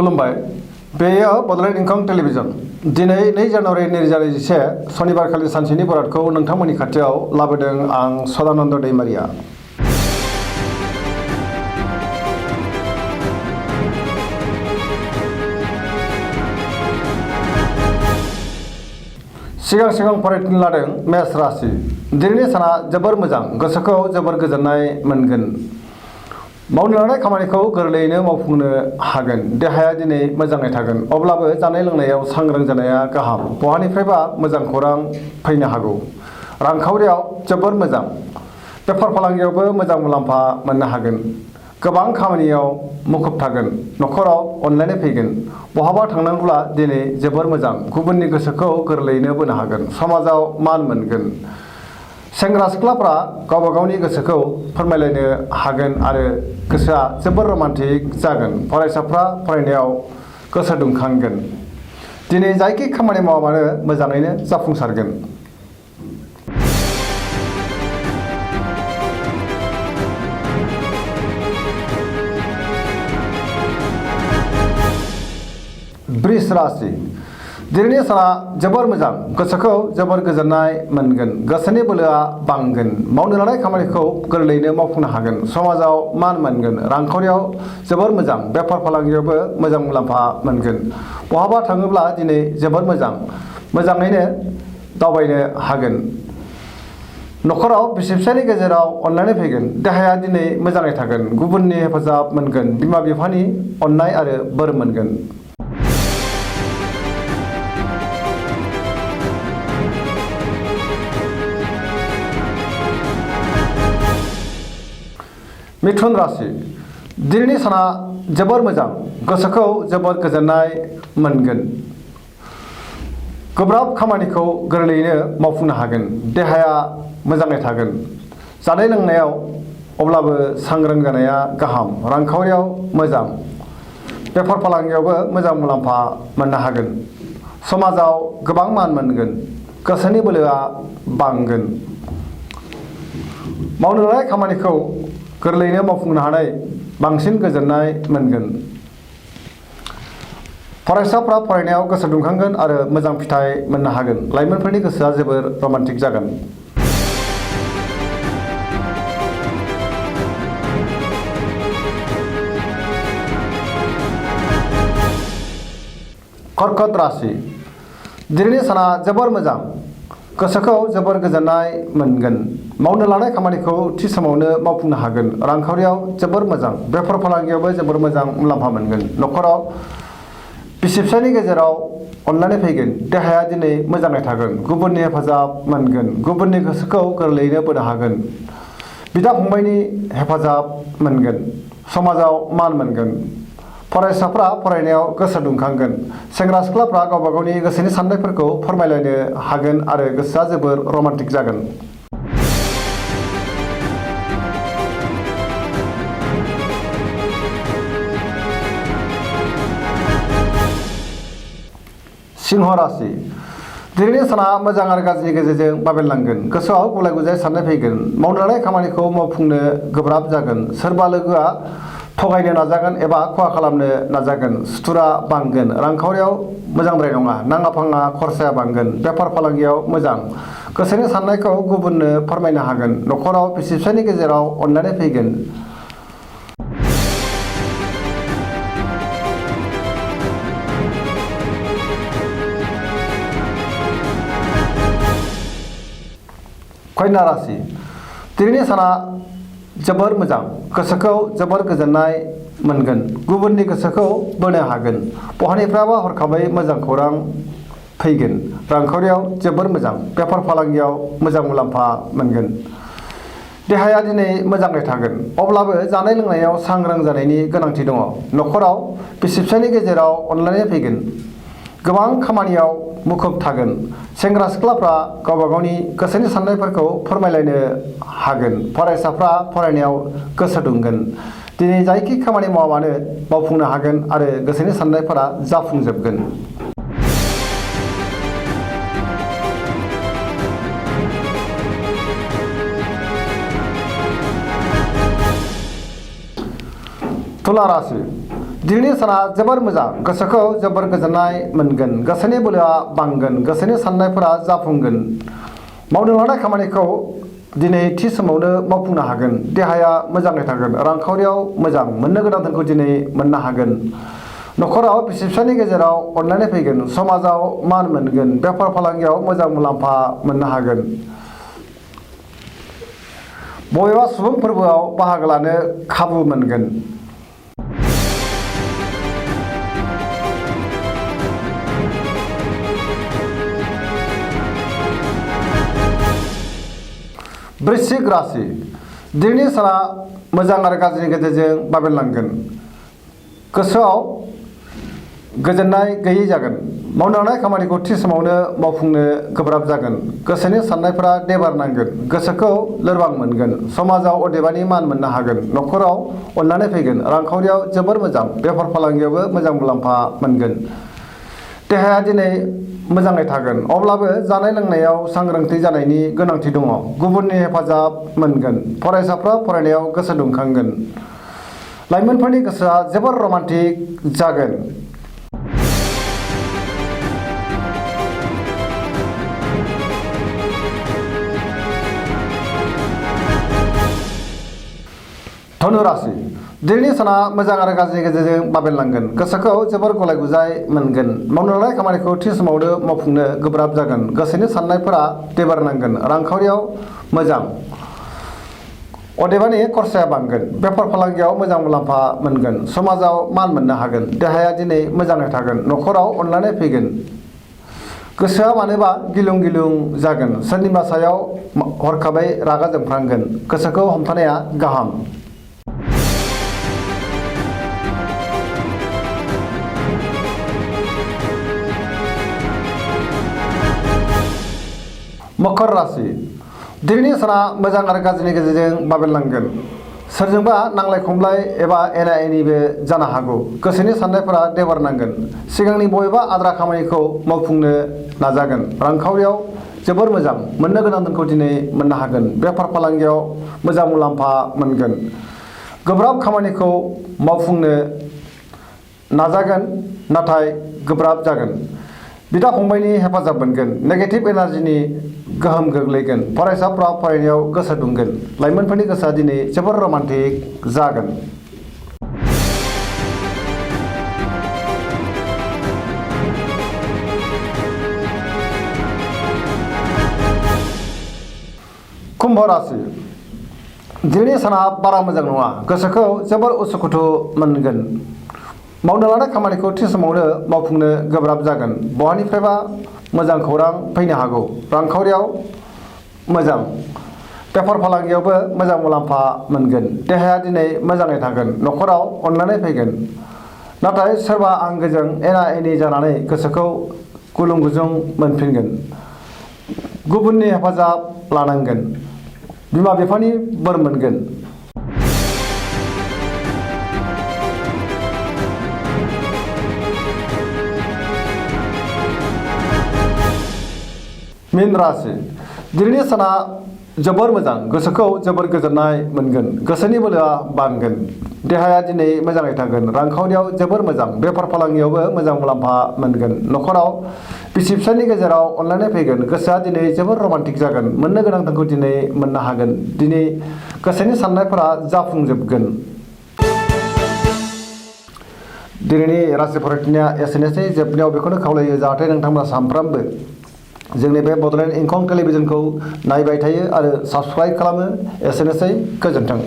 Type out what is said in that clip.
खुलुमबाय बेयो बड'लेण्ड इंखं टेलिभिजन दिनै 2 जानुवारि 2021 सनिबारखालि सानसेनि बरादखौ नोंथांमोननि खाथियाव लाबोदों आं सदानन्द दैमारिया। सिगां फरायथिनो लादों मेष राशि। दिनैनि साना जोबोर मोजां, गोसोखौ जोबोर गोजोननाय मोनगोन। मावनो लानाय खामानिखौ गोरलैयैनो मावफुंनो हागोन। देहाया दिनै मोजाङै थागोन, अब्लाबो जानाय लोंनायाव सांग्रां जानाया गाहाम। बहानिफ्रायबा मोजां खौरां फैनो हागौ। रांखावरियाव जोबोर मोजां, बेफार फालांगियावबो मोजां मुलाम्फा मोननो हागोन। गोबां खामानियाव मुखुब थागोन। न'खराव अनलायनाय फैगोन। बहाबा थांनांगौब्ला दिनै जोबोर मोजां, गुबुननि गोसोखौ गोरलैयैनो बोनो हागोन। समाजाव मान मोनगोन। सेंग्रा सिख्लाफ्रा गावबा गावनि गोसोखौ फोरमायलायनो हागोन आरो गोसोआ जोबोर रमान्टिक जागोन। फरायसाफ्रा फरायनायाव गोसो दुंखांगोन। दिनै जायखि खामानि मावा मानो मोजाङैनो जाफुंसारगोन। वृष राशि। दिनैनि साना जोबोर मोजां, गोसोखौ जोबोर गोजोननाय मोनगोन। गोसोनि बोलोआ बांगोन। मावनो लानाय खामानिखौ गोरलैयैनो मावफुंनो हागोन। समाजाव मान मोनगोन। रांखावरियाव जोबोर मोजां, बेफार फालांगियावबो मोजां मुलाम्फा मोनगोन। बहाबा थाङोब्ला दिनै जोबोर मोजां, मोजाङैनो दावबायनो हागोन। न'खराव बिसि फिसायनि गेजेराव अनलायनाय फैगोन। देहाया दिनै मोजाङै थागोन। गुबुननि हेफाजाब मोनगोन। बिमा बिफानि अननाय आरो बोर मोनगोन। मिथुन राशि। दिनैनि साना जोबोर मोजां, गोसोखौ जोबोर गोजोननाय मोनगोन। गोब्राब खामानिखौ गोरलैयैनो मावफुंनो हागोन। देहाया मोजाङै थागोन। जानाय लोंनायाव अब्लाबो सांग्रां जानाया गाहाम। रांखावरियाव मोजां, बेफार फालांगियावबो मोजां मुलाम्फा मोननो हागोन। समाजाव गोबां मान मोनगोन। गोसोनि बोलोआ बांगोन। मावनो लानाय खामानिखौ गोरलैयैनो मावफुंनो हानाय बांसिन गोजोननाय मोनगोन। फरायसाफ्रा फरायनायाव गोसो दुंखांगोन आरो मोजां फिथाइ मोननो हागोन। लाइमोनफोरनि गोसोआ जोबोर रमान्टिक जागोन। कर्कट राशि। दिनैनि साना जोबोर मोजां, गोसोखौ जोबोर गोजोननाय मोनगोन। मावनो लानाय खामानिखौ थि समावनो मावफुंनो हागोन। रांखावरियाव जोबोर मोजां, बेफार फालांगियावबो जोबोर मोजां मुलाम्फा मोनगोन। न'खराव बिसि फिसायनि गेजेराव अनलायनाय फैगोन। देहाया दिनै मोजाङै थागोन। गुबुननि हेफाजाब मोनगोन। गुबुननि गोसोखौ गोरलैयैनो बोनो हागोन। बिदा फंबायनि हेफाजाब मोनगोन। समाजाव मान मोनगोन। फरायसाफ्रा फरायनायाव गोसो दुंखांगोन। सेंग्रा सिख्लाफ्रा गावबा गावनि गोसोनि साननायफोरखौ फोरमायलायनो हागोन आरो गोसोआ जोबोर रमान्टिक जागोन। सिंह राशि। दिनैनि साना मोजां आरो गाज्रिनि गेजेरजों बाबेनलांगोन। गोसोआव गुलाय गुजाय साननाय फैगोन। मावनो लानाय खामानिखौ मावफुंनो गोब्राब जागोन। सोरबा लोगोआ थगायनो नाजागोन एबा खहा खालामनो नाजागोन। सुथुरा बांगोन। रांखावरियाव मोजांद्राय नङा, नाङा फाङा खरसाया बांगोन। बेफार फालांगियाव मोजां, गोसोनि साननायखौ गुबुननो फोरमायनो हागोन। न'खराव बिसि फिसायनि गेजेराव अनलायनाय फैगोन। कन्या राशि। दिनैनि साना जोबोर मोजां, गोसोखौ जोबोर गोजोननाय मोनगोन। गुबुननि गोसोखौ बोनो हागोन। बहानिफ्रायबा हरखाबै मोजां खौरां फैगोन। रांखावरियाव जोबोर मोजां, बेफार फालांगियाव मोजां मुलाम्फा मोनगोन। देहाया दिनै मोजाङै थागोन, अब्लाबो जानाय लोंनायाव सांग्रां जानायनि गोनांथि दङ। न'खराव बिसि फिसायनि गेजेराव अनलायनाय फैगोन। गोबां खामानियाव मुखुब थागोन। सेंग्रा सिख्लाफ्रा गावबा गावनि गोसोनि साननायफोरखौ फोरमायलायनो हागोन। फरायसाफ्रा फरायनायाव गोसो दुंगोन। दिनै जायखि खामानि मावा मानो मावफुंनो हागोन आरो गोसोनि साननायफोरा जाफुंजोबगोन। तुला राशि। दिनैनि साना जोबोर मोजां गोसोखौ जोबोर गोजोननाय मोनगोन गोसोनि बोलोआ बांगोन गोसोनि साननायफोरा जाफुंगोन मावनो लानाय खामानिखौ दिनै थि समावनो मावफुंनो हागोन देहाया मोजाङै थागोन रांखावरियाव मोजां मोननो गोनां धोनखौ दिनै मोननो हागोन न'खराव बिसि फिसायनि गेजेराव अनलायनाय फैगोन समाजाव मान मोनगोन बेफार फालांगियाव मोजां मुलाम्फा मोननो हागोन बबेबा सुबुं फोरबोआव बाहागो लानो खाबु मोनगोन वृश्चिक राशि दिनैनि साना मोजां आरो गाज्रिनि गेजेरजों बाबेनलांगोन गोसोआव गोजोननाय गैयै जागोन मावनो लानाय खामानिखौ थि समावनो मावफुंनो गोब्राब जागोन गोसोनि साननायफोरा देबारनांगोन गोसोखौ लोरबां मोनगोन समाजाव अदेबानि मान मोननो हागोन न'खराव अननानै फैगोन रांखावरियाव जोबोर मोजां बेफार फालांगियावबो मोजां मुलाम्फा मोनगोन देहाया दिनै मोजाङै थागोन अब्लाबो जानाय लोंनायाव सांग्रांथि जानायनि गोनांथि दङ गुबुननि हेफाजाब मोनगोन फरायसाफ्रा फरायनायाव गोसो दुंखांगोन लाइमोनफोरनि गोसोआ जोबोर रमान्टिक जागोन धनु राशि दिनैनि साना मोजां आरो गाज्रिनि गेजेरजों बाबेनलांगोन गोसोखौ जोबोर गलाय गुजाय मोनगोन मावनो लानाय खामानिखौ थि समावनो मावफुंनो गोब्राब जागोन गोसोनि साननायफोरा देबारनांगोन रांखावरियाव मोजां अदेबानि खरसाया बांगोन बेफार फालांगियाव मोजां मुलाम्फा मोनगोन समाजाव मान मोननो हागोन देहाया दिनै मोजाङै थागोन न'खराव अनलायनाय फैगोन गोसोआ मानोबा गिलुं गिलुं जागोन सोरनिबा सायाव हरखाबै रागा जोंफ्रांगोन गोसोखौ हमथानाया गाहाम मकर राशि दिनैनि साना मोजां आरो गाज्रिनि गेजेरजों बाबेनलांगोन सोरजोंबा नांलाय खमलाय एबा एना एनिबो जानो हागौ गोसोनि साननायफोरा देबारनांगोन सिगांनि बबेबा आद्रा खामानिखौ मावफुंनो नाजागोन रांखावरियाव जोबोर मोजां मोननो गोनां धोनखौ दिनै मोननो हागोन बेफार फालांगियाव मोजां मुलाम्फा मोनगोन गोब्राब खामानिखौ मावफुंनो नाजागोन नाथाय गोब्राब जागोन बिदा फंबायनि हेफाजाब मोनगोन नेगेटिभ एनार्जिनि गोहोम गोग्लैगोन फरायसाफ्रा फरायनायाव गोसो दुंगोन लाइमोनफोरनि गोसोआ दिनै जोबोर रमान्टिक जागोन कुम्भ राशि दिनैनि साना बारा मोजां नङा गोसोखौ जोबोर उसुखुथु मोनगोन मावनो लानाय खामानिखौ थि समावनो मावफुंनो गोब्राब जागोन बहानिफ्रायबा मोजां खौरां फैनो हागौ रांखावरियाव मोजां बेफार फालांगियावबो मोजां मुलाम्फा मोनगोन देहाया दिनै मोजाङै थागोन न'खराव अननानै फैगोन नाथाय सोरबा आंगोजों एना एनि जानानै गोसोखौ गुलुं गुजुं मोनफिनगोन गुबुननि हेफाजाब लानांगोन बिमा बिफानि बोर मोनगोन मीन राशि दिनैनि साना जोबोर मोजां गोसोखौ जोबोर गोजोननाय मोनगोन गोसोनि बोलोआ बांगोन देहाया दिनै मोजाङै थागोन रांखावरियाव जोबोर मोजां बेफार फालांगियावबो मोजां मुलाम्फा मोनगोन न'खराव बिसि फिसायनि गेजेराव अनलायनाय फैगोन गोसोआ दिनै जोबोर रमान्टिक जागोन मोननो गोनां धोनखौ दिनै मोननो हागोन दिनै गोसोनि साननायफोरा जाफुंजोबगोन दिनैनि राशि फरायथिनाया एसेनोसै जोबनायाव बेखौनो खावलायो जाहाथे नोंथांमोना सानफ्रामबो जोंनि बे बड'लेण्ड इंखं टेलिभिजनखौ नायबाय थायो आरो साबस्क्राइब खालामो एसेनोसै गोजोन्थों।